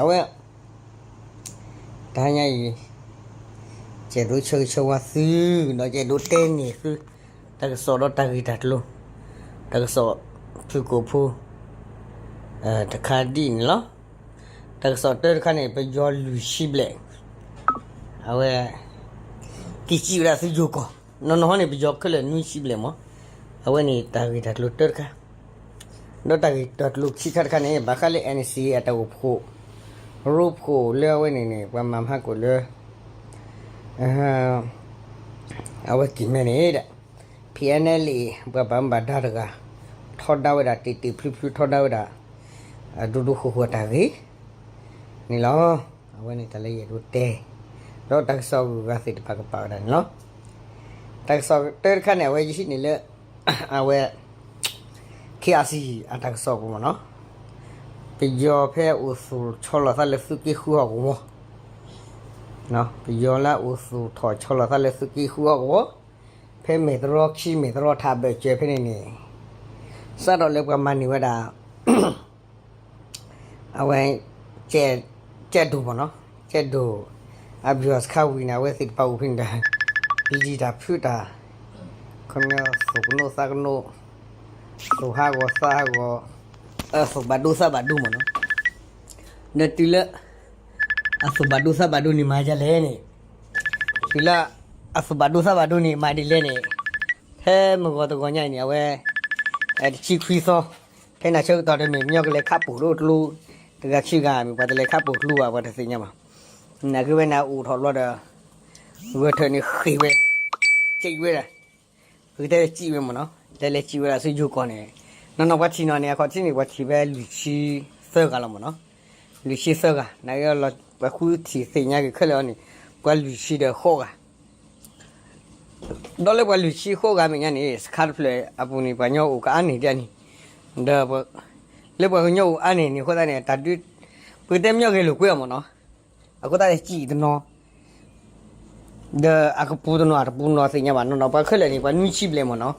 အဝဲ တဟါညါအံၤ ကဲဒိးဆၢဂ့ၤဆၢဝါသု ဒီးကဲဒိးတဲန့ၢ်သု တၢ်ကစီၣ်ဒီးတၢ်ဂ့ၢ်တၢ်ကျိၤ တၢ်ကစီၣ်ဖုၣ်ကိာ်ဖိ တခါဒ်အံၤန့ၣ်လီၤ. တၢ်ကစီၣ်တၢတခါန့ၣ် ပယီၤလွံၢ်ဆံဘျဲၣ် အဝဲ က့ၤစံးဝဲဒၣ်သုယိၤကီၢ် နီၢ်နီၢ်ဟီန့ၣ် ပယီၤခဲလၢာ်နွံဆံဘျဲၣ်မး. အဝဲန့ၣ်တၢ်ဂ့ၢ်တၢ်ကျိၤတၢတခါ ဒီးတၢ်ဂ့ၢ်တၢ်ကျိၤခံခါတခါန့ၣ် ဘၣ်ဃးလၢ NCA အတၢ်အိၣ်ဖှိၣ် ရိဖှိၣ်လၢအဝဲန့ၣ်န့ၣ် ပှၤမၤမဟါကိၣ်လၢ အဝဲက့ၤမဲန့ၣ်ဒီး PNLA ပှၤဘၣ်မူဘၣ်ဒါတဂၤ ထီဒါဝဲဒၣ်တ့ၢ်တ့ၢ်ဖျုဖျု ထီဒါဝဲဒၣ် အဒိဒိဃိဃိတၢ်ဂ့ၢ် န့ၣ်လီၤ. အဝဲန့ၣ်တၢ်လၢယအဲၣ်ဒိးတဲ ဒီးတၢ်ကစီၣ်ဂုၤဂၤသ့ၣ်တဖၣ်ကပာ်ဝဲဒၣ်န့ၣ်လီၤ. တၢ်ကစီၣ်တၢတခါန့ၣ် အဝဲယဟံးန့ၢ်လၢ အဝဲ KIC အတၢ်ကစီၣ်ပူၤမ့ၢ်နီၤ ပယီၤဖဲအိၣ်သူၣ်ဆီလီၤသးလၢသုးက့ဃုဟီၣ်ကဝီၤ ပယီၤလၢအအိၣ်သူၣ်ထီၣ်ဆီလီၤသးလၢသုးက့ဃုဟီၣ်ကဝီၤ ဖဲမဲၢ်သရီခံမဲၢ်သရီထးဘၢၣ်စၢၤဖဲန့ၣ်န့ၣ် စးထီၣ်လၢပှၤမၤန့ၢ်ဝဲဒၣ် အဝဲ ကဲဒိၣ်မ့ၢ်နီၤ ကဲဒိၣ် အပယီၤစခါဝံၤန့ၣ် အဝဲသ့ၣ်တဖၣ်အိၣ်ဖဲန့ၣ်ဒီး ပျံၤတၢ်ဖုးတၢ် ခီပညီသူၣ်ကနိးသးကနိး သူၣ်ဟးဂီၤသးဟးဂီၤ သူၣ်ဘၣ်ဒိသးဘၣ်ဒိမ့ၢ်နီၤ ဒီးတုၤလၢ အသူၣ်ဘၣ်ဒိသးဘၣ်ဒိန့ၣ်မၤဒ်လဲၣ်န့ၣ် တုၤလၢ အသူၣ်ဘၣ်ဒိသးဘၣ်ဒိန့ၣ်မၤဒ်လဲၣ်န့ၣ် ဖဲမုၢ်ဂီၤတဂီၤညါအံၤန့ၣ် အဝဲ တဆံခွံသီ ဖဲန့ၣ်ဆၢကတီၢ်တမ့ၢ် ပညီကလဲၤခးပိာ်တအိၣ်ကျိ တဂၤခံဂၤမ့ၢ်ပှၤတလဲၤခးပိာ်ကျိဘၣ် ပှၤတသ့ၣ်ညါဘၣ် နာ်က့ဝဲန့ၣ်အအိၣ်ထီၣ်ဘျီဒီး ဂၢၢ်ထၢၣ်န့ၣ်ဃ့ၢ်ဝဲ ကံးဝဲဒၣ် ပကတဲလဲၤစံးဝဲမ့ၢ်နီၤ တဲလဲၤစံးဝဲဒၣ်ဆူယိၤကီၢ်န့ၣ် နီၢ်နီၢ်ပှၤထံၣ်နီၤန့ၣ် အခီၣ်ထံးန့ၣ် ပှၤထံၣ်ဖဲလွံၢ်ဆံသၢဂၤလီၤမ့ၢ်နီၤ လွံၢ်ဆံသၢဂၤ နာ်က့ပှၤဃုထံၣ်သ့ၣ်ညါက့ၤခဲလၢာ်အီၤန့ၣ် ပှၤလွံၢ်ဆံဒီးဃိးဂၤ ဒီးလၢပှၤလွံၢ်ဆံဃိးဂၤမဲာ်ညါန့ၣ် စခါတဖျၢၣ်အပူၤန့ၣ် ပှၤကညီအိၣ်ကအါန့ၢ်ဒ်အံၤန့ၣ် ဒီး လၢပှၤကညီအိၣ်အါန့ၢ်န့ၣ် အဃိသတးန့ၣ် တၢ်ဒုး ပကတဲမညီဂဲၤလိာ်ကွဲအီၤမ့ၢ်နီၤ အဃိသတးန့ၣ်စံးတနီၤ ဒီးအကပူၤတနီၤ အတပူၤနီၤသ့ၣ်ညါဘၣ် နီၢ်နီၢ်ပှၤခဲလၢာ်န့ၣ် ပှၤနွံဆံဘျဲၣ်မ့ၢ်နီၤ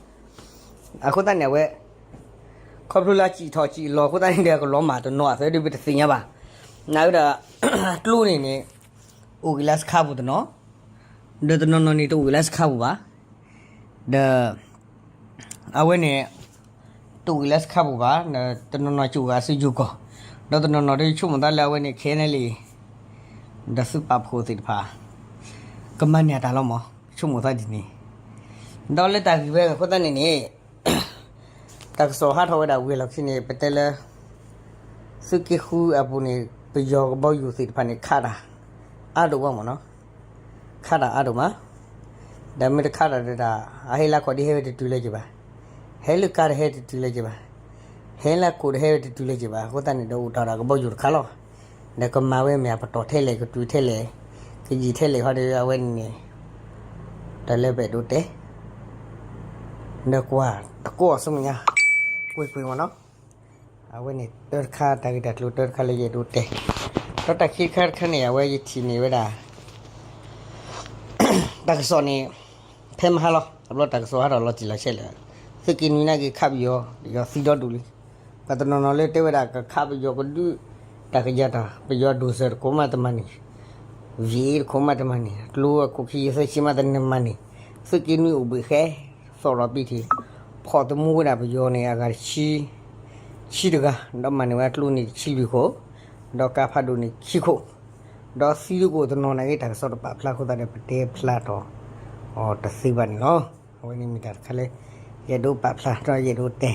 အဃိသတးန့ၣ် အဝဲ ခီဖျိလၢအစံးထီၣ်စံးလီၤအဃိသတးန့ၣ်ဒီး အကလီၤမၢ်တနီၤအသးဒီးပတသ့ၣ်ညါဘၣ် နာ်က့ဒီး ကျိန့ၣ်န့ၣ် အိၣ်က့ၤလၢစခါပူၤတနီၤ ဒီးတနီၤနီၤန့ၣ်တအိၣ်က့ၤလၢစခါပူၤဘၣ် ဒီး အဝဲန့ၣ် တအိၣ်က့ၤလၢစခါပူၤဘၣ် ဒီးတနီၤနီၤကအိၣ်ဂၤဆူယိၤကီၢ် ဒီးတနီၤနီၤဒီးယဆိကမိၣ်သးလၢအဝဲန့ၣ် ခဲနဲလံ ဒီးသုးပာ်ဖှိၣ်သ့ၣ်တဖၣ် ကမၤန့ၢ်အတၢ်လီၤမး ဆိကမိၣ်သးဒ်န့ၣ် ဒီးလၢတၢ်ဂ့ၢ်ဝဲအဃိသတးန့ၣ်န့ၣ် တၢ်ကစီၣ်ဟးထီၣ်ဝဲဒၣ်ဝံၤအလီၢ်ခံန့ၣ် ပတဲလၢ သုးက့ဃုအပူၤန့ၣ် ပယီၤကဘီယူၤသ့ၣ်တဖၣ်န့ၣ် ခးတၢ် အါဒိၣ်ဘၣ်မ့ၢ်နီၤ ခးတၢ်အါဒိၣ်မး ဒီးမ့ၢ်တခးတၢ်ဒီးတၢ် အဟဲလၢခီၣ်ဒ့ဟဲဝဲတတုၤလၢၤက့ၤဘၣ် ဟဲလၢကါတဟဲတတုၤလၢၤက့ၤဘၣ် ဟဲလၢခိၣ်တဟဲဝဲတတုၤလၢၤက့ၤဘၣ် အဃိသတးန့ၣ်ဒီးအိၣ်တၢ်ဒီးကဘီယူၤတခါလီၤ ဒီးကမၤဝဲမ့ၢ်အပတီၢ်ထဲလဲၣ် ကတုၤထဲလဲၣ် ကယံာ်ထဲလဲၣ်ဟီဒီးအဝဲန့ၣ် တၢ်လၢပအဲၣ်ဒိးတဲ ဒီးကွၢ်တကိးအီၤဆူမဲာ်ညါ ကွ့ၢ်ကွ့ၢ်မ့ၢ်နီၤ အဝဲန့ၣ်တၢတခါ တၢ်ဂ့ၢ်တၢ်ကျိၤတၢတခါလၢယအဲၣ်ဒိးတဲ ဒီးတၢ်ခံခါတခါန့ၣ် အဝဲယထံၣ်န့ၢ်ဝဲဒၣ် တၢ်ကစီၣ်န့ၣ် ဖဲမဟါလီၤ တဘျီတၢ်ကစီၣ်ဟးထီၣ်လီၤတံၢ်လီၤဆဲးလၢ သုးက့နွံနာ်က့ၤခးပယီၤ ပယီၤသံဒီဒူၣ်လံ ပှၤတနီၤနီၤလၢတဲဝဲဒၣ်ကခးပယီၤကဒု တၢ်ကယၤတၢ် ပယီၤဒိၣ်စၢၤတခိၣ်မးတမၤန့ၣ် ဝံၤတခိၣ်မးတမၤန့ၣ် ကျိအခိၣ်ခံယသၢဆံမးတနၢၤမၤန့ၣ် သုးက့နွံအိၣ်ဘှံးဃဲ သီၣ်ရီးပံထံး ဖီၣ်သမူဝဲဒၣ်ပယီၤန့ၣ် အဂၤတဆံ ဆံတဂၤ ဒီးမၤန့ၢ်ဝဲကျိန့ၣ်တဆံလွံၢ်ခိၣ် ဒီးကါဖးဒိၣ်န့ၣ်ခံခိၣ် ဒီးသံဒိၣ်ကအိၣ်တနီၤနာ်က့ တၢ်ကစီၣ်တပာ်ဖျါအဃိသတးဒီး ပတဲဖျါထီၣ်အီၤတသ့ဘၣ်န့ၣ်လီၤ. အဝဲန့ၣ်မ့ၢ်တၢ်တခါလၢ ယအဲၣ်ဒိးပာ်ဖျါဒီးယအဲၣ်ဒိးတဲ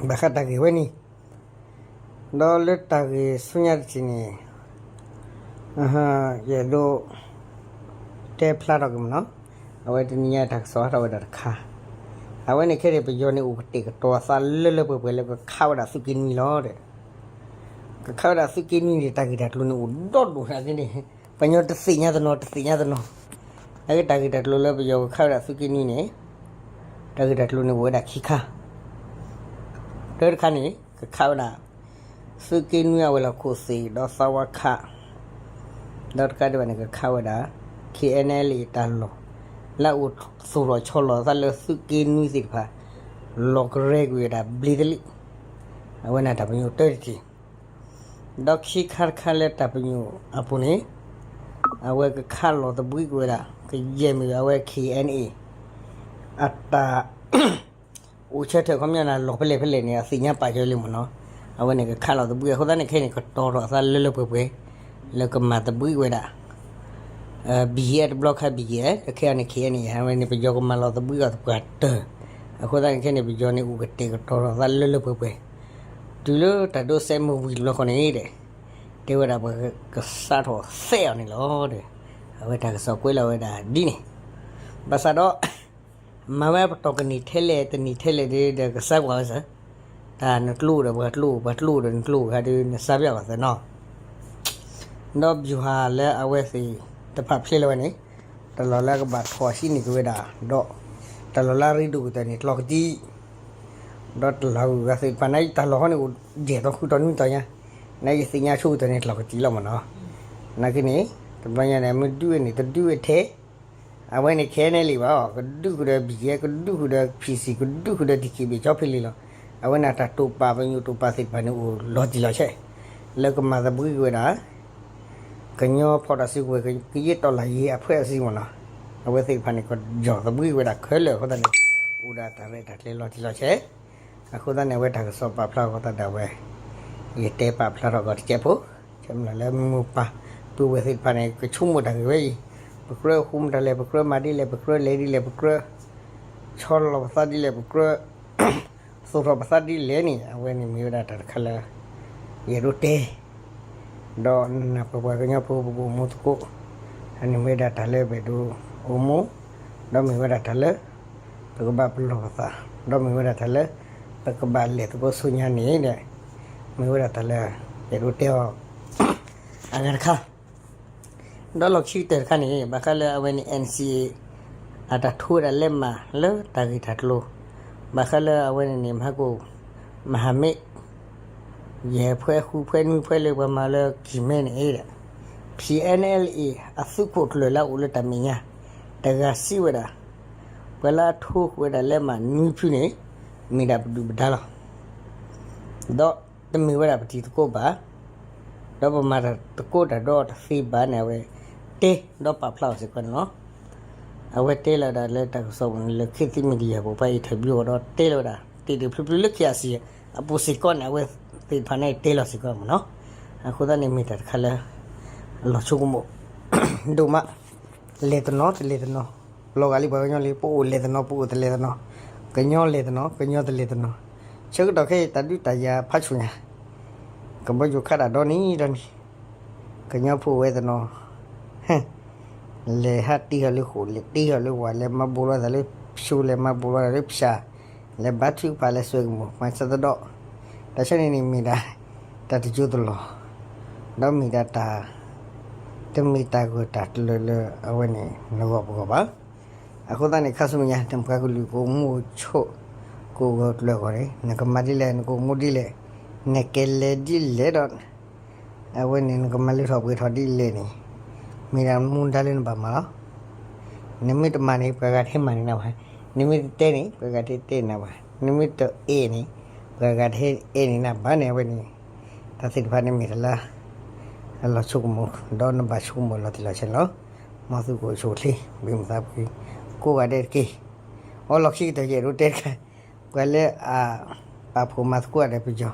ဘၣ်ဃးတၢ်ဂ့ၢ်ဝဲန့ၣ် ဒီးလၢတၢ်ဂ့ၢ်ဆူညါတထံၣ်န့ၣ် ယအဲၣ်ဒိး တဲဖျါထီၣ်က့ၤမ့ၢ်နီၤ အဝဲတနံၤညါတၢ်ကစီၣ်ဟးထီၣ်ဝဲဒၣ်တခါ အဝဲန့ၣ်ခဲအံၤ ပယီၤန့ၣ်အိၣ်ကတဲာ်ကတီၤအသးလၢလၢပှဲၤပှဲၤလၢကခးဝဲဒၣ်သုးက့နွံလီၤ. ကခးဝဲဒၣ်သုးက့နွံန့ၣ် တၢ်ဂ့ၢ်တၢ်ကျိၤန့ၣ်အိၣ်ဒီဒိၣ်နာ်က့န့ၣ် ပှၤကညီတသ့ၣ်ညါတနီၤ တသ့ၣ်ညါတနီၤ နာ်က့တၢ်ဂ့ၢ်တၢ်ကျိၤလၢပယီၤကခးဝဲဒၣ်သုးက့နွံန့ၣ် တၢ်ဂ့ၢ်တၢ်ကျိၤန့ၣ်အိၣ်ဝဲဒၣ်ခံခါ တၢတခါန့ၣ် ကခးဝဲဒၣ် သုးက့နွံအဝဲၤလီၢ်ခိၣ်သ့ၣ် ဒီးသးဝါခး ဒီးတကးဒံးဘၣ်န့ၣ် ကခးဝဲဒၣ် KNLA တၢ်လီၢ် လၢအအိၣ်သူၣ်ထီၣ်ဆီလီၤသးလၢသုးက့နွံသ့ၣ်တဖၣ် လီၤကရဲကွံာ်ဝဲဒၣ်ဘျ့တလ့ၣ် အဝဲန့ၣ်တၢ်ပညိၣ်တၢတထံၣ် ဒီးခံခါတခါလၢတၢ်ပညိၣ်အပူၤန့ၣ် အဝဲကခးလီၤသဘှံးကွံာ်ဝဲဒၣ် ကယဲၢ်မ့ၢ်အဝဲ KNA အတၢ် အိၣ်ဆၢထၢၣ်ခီပညီန့ၣ် လီၢ်ဖဲလဲၣ်ဖဲလဲၣ်န့ၣ် အသ့ၣ်ညါပာ်ကၢလံမ့ၢ်နီၤ. အဝဲန့ၣ်ကခးလီၤသဘှံးအဃိသတးန့ၣ် ခဲအံၤန့ၣ် ကတီၤထီၣ်အသးလၢလၢပှဲၤပှဲၤ လၢကမၤသဘှံးဝဲဒၣ် ဘံယဲၢ်တဘျီခါ ဘံယဲၢ် လၢခဲအံၤန့ၣ် ခဲအံၤန့ၣ် အဝဲန့ၣ် ပယီၤကမၤလီၤသဘှံးအီၤသပှၢ်တၢၢ် အဃိသတးန့ၣ် ခဲအံၤန့ၣ် ပယီၤန့ၣ်အိၣ်ကတဲာ်ကတီၤထီၣ်သးလၢလၢပှဲၤပှဲၤ တုၤလၢတၢ်ဒိးစဲးမုၢ်ဝံၤတဘျီဃီန့ၣ်ဒီး တဲဝဲဒၣ်ပှၤကစးထီၣ်သဲအီၤန့ၣ်လီၤဒီး အဝဲတၢ်ကစီၣ်ကွဲးလီၤဝဲဒၣ်ဒ်န့ၣ် ဘၣ်ဆၣ်ဒီး မၤဝဲပတီၢ်ကနံၣ်ထဲလဲၣ်တနံၣ်ထဲလဲၣ်ဒီး ကစၢ်ကွၢ်ဝဲစ့ၢ်, တၢ်နကျိအိၣ်ဒီးပှၤကျိအိၣ် ပှၤကျိအိၣ်ဒီးနကျိအိၣ်ခါဒီး နစါပၠးဘၣ်သနီၤ, ဒီးဗျူဟာလၢအဝဲသ့ၣ်တဖၣ်ဖျဲးလီၤဝဲန့ၣ်, တၢ်လီၢ်လၢအကဘၣ်ထီၣ်ဟံးန့ၢ်က့ၤဝဲဒၣ်, ဒီးတၢ်လီၢ်လၢအရ့ဒိၣ်ကတၢၢ်န့ၣ် ကျီၢ်ကတံၢ် ဒီးတၢ်လီၢ်ဂုၤဂၤသ့ၣ်တဖၣ်န့ၣ် တၢ်လီၢ်ဃီန့ၣ်အိၣ်ယဲၢ်တီၤဃုတီၤနွံတီၤညါ, နယသ့ၣ်ညါဆိကတၢၢ်န့ၣ် ကျီၢ်ကတံၢ်လီၤမ့ၢ်နီၤ, နာ်က့န့ၣ်, တဘျီညါန့ၣ် မ့ၢ်ဒုးဝဲန့ၣ် တဒုးဝဲထဲ အဝဲန့ၣ် ခဲန့ၣ်လံဘၣ်အီၤ ကဒုးဃုာ်ဒီး ဘံယဲၢ် ကဒုးဃုာ်ဒီး ဖံစံၣ် ကဒုးဃုာ်ဒီး ဒံၣ်ခံဘ့ၣ်ကၠီဖံလံလီၤ, အဝဲန့ၣ်တၢ်တိာ်ပာ်ပညိၣ်တိာ်ပာ်သ့ၣ်တဖၣ်န့ၣ်အိၣ်လီၤတံၢ်လီၤဆဲး, လၢကမၤသဘှံးက့ၤဝဲဒၣ် ကညီဖီၣ်တၢ်စုကဝဲၤ ကယဲၢ်တီၢ်လၢ်ယဲၢ်အဖှဲၣ်အစုမ့ၢ်နီၤ, အဝဲသ့ၣ်တဖၣ်န့ၣ် ကယီၢ်သဘှံးက့ၤဝဲဒၣ်ခဲလၢာ်အဃိသတးန့ၣ်, အိၣ်ဒၣ်တၢ်ရဲၣ်တၢ်ကျဲၤလီၤတံၢ်လီၤဆဲး, အဃိသတးန့ၣ် အဝဲတၢ်ကစီၣ်ပာ်ဖျါအဃိသတးဒၣ်ဝဲ, ယတဲပာ်ဖျါထီၣ်ကီးတစဲးဖိ, ဆဲးမ့ၢ်လၢမုၢ်ပၢ် ပုၢ်ဝဲၢ်သ့ၣ်တဖၣ်န့ၣ် ကဆိကမိၣ်တၢ်ဂ့ၢ်ဝဲအံၤ, ပကြၢးဃူမတၤလဲၣ် ပကြၢးမၤဒ်လဲၣ် ပကြၢးလဲၤဒ်လဲၣ် ပကြၢး ဆီလီၤပသးဒ်လဲၣ် ပကြၢး သိၣ်ထီၣ်ပသးဒ်လဲၣ်န့ၣ် အဝဲန့ၣ်မ့ၢ်ဝဲဒၣ်တၢ်တခါလၢ ယအဲၣ်ဒိးတဲ, ဒီးနၢ်ပၢၢ်ပှၤကညီဖိပကအိၣ်မူသကိး, အန့ၣ်မ့ၢ်ဝဲဒၣ်တၢ်လၢပအဲၣ်ဒိးအိၣ်မူ, ဒီးမ့ၢ်ဝဲဒၣ်တၢ်လၢ ပကဘၣ်ပလီၢ်ပသး, ဒီးမ့ၢ်ဝဲဒၣ်တၢ်လၢ ပကဘၣ်လဲၤသကိးဆူညါန့ၣ်ဒီး, မ့ၢ်ဝဲဒၣ်တၢ်လၢ ယအဲၣ်ဒိးတဲအီၤ အဂၤတခါ ဒီးလီၢ်ခံကတၢၢ်တခါန့ၣ် ဘၣ်ဃးလၢအဝဲန့ၣ် NCA အတၢ်ထိဝဲဒၣ်လဲးမးလၢတၢ်ဂ့ၢ်တၢ်ကျိၤ, ဘၣ်ဃးလၢအဝဲန့ၣ်န့ၣ် မဟါကိၣ် မဟာမိတ် ယဲၢ်ဖှဲၣ်ဃုဖှဲၣ်နွံဖှဲၣ်လၢပှၤမၤလၢကံၢ်မဲန့ၣ်ဒီး PNLA အသုးခိၣ်ကျၢၢ်လၢအအိၣ်လၢတၢ်မဲာ်ညါ တဂၤစံးဝဲဒၣ်, ပှၤလၢအထိဃုာ်ဝဲဒၣ်လဲးမးနွံဖုန့ၣ် မ့ၢ်ဒၣ်ပဒုၣ်ပဒါလီၤ. ဒီးတမ့ၢ်ဝဲဒၣ်ပတံၤသကိးဘၣ်, ဒီးပမၤတၢ်သကိးတၢ်ဒီးတသ့ဘၣ်န့ၣ် အဝဲတဲဒီးပာ်ဖျါအီၤစ့ၢ်ကီးန့ၣ်လီၤ. အဝဲတဲလီၤဒၣ်လၢတၢ်ကစီၣ်ပူၤန့ၣ် လၢ ခေတ်သစ် Media ပူၤ ပှၤ interview အီၤဒီးတဲလီၤဝဲဒၣ် တ့ၢ်တ့ၢ်ဖျုးဖျုးလၢ KIC အပူၤစ့ၢ်ကီးန့ၣ် အဝဲသ့ၣ်တဖၣ်န့ၣ်တဲလီၤစ့ၢ်ကီးမ့ၢ်နီၤ. အဃိသတးန့ၣ်မ့ၢ်တၢ်တခါလၢ အလီၤဆိကမိၣ် ဒိၣ်မး လဲၤတနီၤတလဲၤတနီၤ, လီၤဂာ်လံပှၤကညီလံ ပအိၣ်လဲၤတနီၤ ပအိၣ်တလဲၤတနီၤ, ကညီလဲၤတနီၤ ကညီတလဲၤတနီၤ, ဆၢကတီၢ်ခဲအံၤတၢ်ဒုးတၢ်ယၤဖးဆူၣ်ညါ, ကဘီယူၤခးတၢ်ဒီနံၤဒီနံၤ, ကညီဖိဝဲတနီၤ လဲၤဟးတ့ၢ်ဟီၣ်လၢဃိာ် လဲၤတ့ၢ်ဟီၣ်လၢဝၤ လဲၤမၤဘူးလိာ်သးလၢဖၠိ လဲၤမၤဘူးလိာ်သးလၢဖၠၣ်, လဲၤဘါထုကဖၣ် လဲၤစွဲကမူၣ် မၤဆၢတဒီး, တၢ်ဆၢန့ၣ်န့ၣ်မ့ၢ်ဒၣ် တၢ်တယိတလီၢ်, ဒီးမ့ၢ်ဒၣ်တၢ် တမ့ၢ်တၢ်ဂၢၢ်တၢ်ကျၢၤလၢအဝဲန့ၣ် နဂီၢ်ပဂီၢ်ဘၣ်. အဃိသတးန့ၣ် ခါဆူမဲာ်ညါ နပှၤကလုာ်ကအိၣ်မူအိၣ်ဆိး ကအိၣ်ဂၢၢ်ကျၢၤအဂီၢ်န့ၣ် နကမၤဒ်လဲၣ် နကအိၣ်မူဒ်လဲၣ်, နကလဲၤဒ်လဲၣ်ဒီး အဝဲန့ၣ် နကမၤလၢထီၣ်ပှဲၤထီၣ်ဒ်လဲၣ်န့ၣ် မ့ၢ်ဒၣ်မူဒါလၢနဘၣ်မၤလီၤ. နမ့ၢ်တမၤန့ၣ် ပှၤဂၤတဟဲမၤန့ၢ်နၤဘၣ်, နမ့ၢ်တတဲန့ၣ် ပှၤဂၤတတဲနၤဘၣ်, နမ့ၢ်တအဲၣ်န့ၣ် ပှၤဂၤတဟဲအဲၣ်န့ၢ်နၤဘၣ်န့ၣ် အဝဲန့ၣ် တၢ်သ့ၣ်တဖၣ်န့ၣ်မ့ၢ်တၢ်လၢ အလီၤဆိကမိၣ် ဒီးနဘၣ်ဆိကမိၣ်လီၤတံၢ်လီၤဆဲးန့ၣ်လီၤ. မ်သုကအိၣ်ဆူၣ်အိၣ်ချ့ ဘၣ်မုာ်သးဖှံ ကိးဂၤဒဲးတက့ၢ်. အိ လီၢ်ခံကတၢၢ် ယအဲၣ်ဒိးတဲတခါ ပှၤလၢအပာ်ဖှိၣ်မၤသကိးဒီးပယီၤ,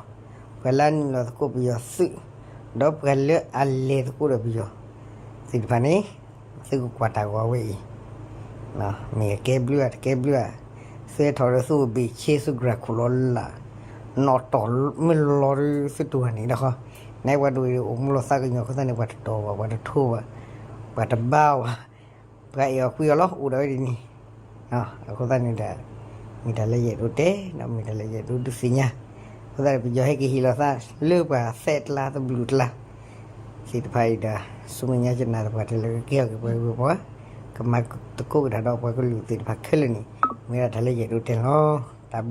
ပှၤလၢအနုာ်လီၤသကိးပယီၤသုး, ဒီးပှၤလၢအလဲၤသကိးဒီးပယီၤသ့ၣ်တဖၣ်န့ၣ် သုကကွၢ်တၢ်ဂီၤဝဲအံၤ မ့ၢ်အကဲဘျုးဧါ တကဲဘျုးဧါ, သုဟဲထီၣ်ဒီးသုအိၣ်ဘ့ၣ်ဆ့ သုကြၢးခိၣ်လီၤလၢ်, နီၣ်တီၢ်မ့ၢ်လီၤဒီးသုတူၢ်ဘၣ်န့ၣ်ဒီးဃီ, နပှၤဒိၣ်အံၤအိၣ်မူလီၤသးကညီၤအဃိသတးန့ၣ် ပှၤတတီၢ်ဘၣ် ပှၤတထိဘၣ်, ပှၤတဘါဘၣ်, ပှၤအဲၣ်အီၤကွံအီၤလီၤ အိၣ်ဒၣ်ဝဲဒ်န့ၣ် အဃိသတးန့ၣ်ဒီး မ့ၢ်တၢ်လၢယအဲၣ်ဒိးတဲ ဒီးမ့ၢ်တၢ်လၢယအဲၣ်ဒိးဒုးသ့ၣ်ညါ, အဃိသတးန့ၣ် ပယီၤဟဲက့ၤဟ့ၣ်လီၤသးလၢပှၤသဲးကျါ သဘျုးကျါ သ့ၣ်တဖၣ်အံၤဒီး ဆူမဲာ်ညါယနာ်သပှၢ်တၢၢ်လၢကကဲထီၣ်က့ၤပှၤဂ့ၤပှၤဝါ, ကမၤသကိးက့ၤတၢ်ဒီးပှၤကလုာ်သ့ၣ်တဖၣ်ခဲလၢာ်န့ၣ် မ့ၢ်ဝဲဒၣ်တၢ်လၢယအဲၣ်ဒိးတဲန့ၣ်လီၤ.